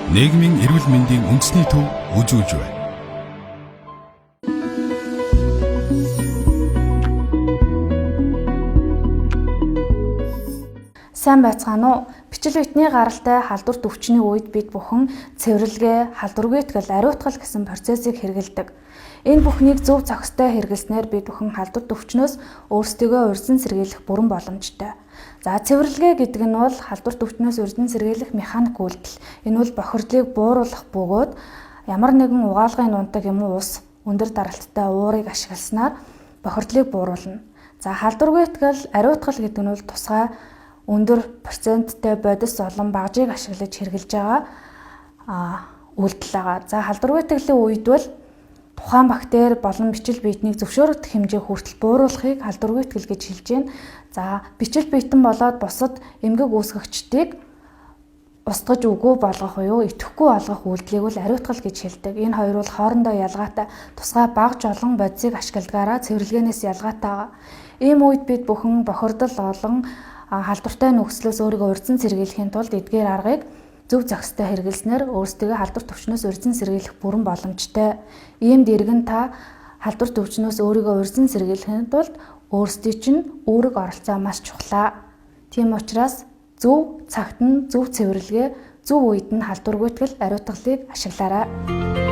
Нийгмийн эрүүл мэндийн үндэсний төв үзүүлж байна. Сайн байцгаана уу? Бичил биетний гаралтай халдварт өвчний үед бид бүхэн цэвэрлэгээ, халдваргүйтгэл, ариутгал гэсэн процессыг хэрэглэдэг. Энэ бүхнийг зөв зохистой хэрэглэснээр бид бүхэн халдварт өвчнөөс өөрсдийгөө урьдчилан сэргийлэх бүрэн боломжтой. За, цэвэрлэгээ гэдэг нь бол халдварт өвчнөөс урьдчилан сэргийлэх механик үйлдэл. Энэ бол бохирдлыг бууруулах бөгөөд ямар нэгэн угаалгын нунтаг юм уу ус өндөр даралттай уурыг ашигласнаар бохирдлыг бууруулна. За, халдваргүйтгэл, ариутгал гэдэг нь бол тусгай өндөр проценттэй бодис болон багжийг ашиглаж хэрэглэж байгаа үйлдэл байгаа. За, халдваргүйтгэлийн үед бол тухайн бактери болон бичил биетнийг зөвшөөрөгдөх хэмжээ хүртэл бууруулахыг халдваргүйтгэл гэж хэлж байна. За, бичил биетэн болоод бусад эмгэг үүсгэгчдийг устгаж үгүй болгох буюу идэвхгүй болгох үйлдэлийг бол ариутгал гэж хэлдэг. Энэ хоёр бол хоорондоо ялгаатай, тусгай багж олон бодисыг ашигладгаараа цэвэрлэгээнээс ялгаатай байгаа. Ийм үед бид бүхэн бохирдол болон халдвартай нөхцлөөс өөрийгөө урьдчилан сэргийлэхийн тулд эдгээр аргыг зөв зохистой хэрэглэснээр өөрсдийгөө халдвар төвчнөөс урьдчилан сэргийлэх бүрэн боломжтой. Иймд иргэн та халдвар төвчнөөс өөрийгөө урьдчилан сэргийлэхийн тулд өөрсдийн чинь үүрэг оролцоо маш чухлаа. Тийм учраас зөв цагт нь зөв цэвэрлэгээ, зөв үед нь халдваргүйтгэл, ариутгалыг ашиглаарай.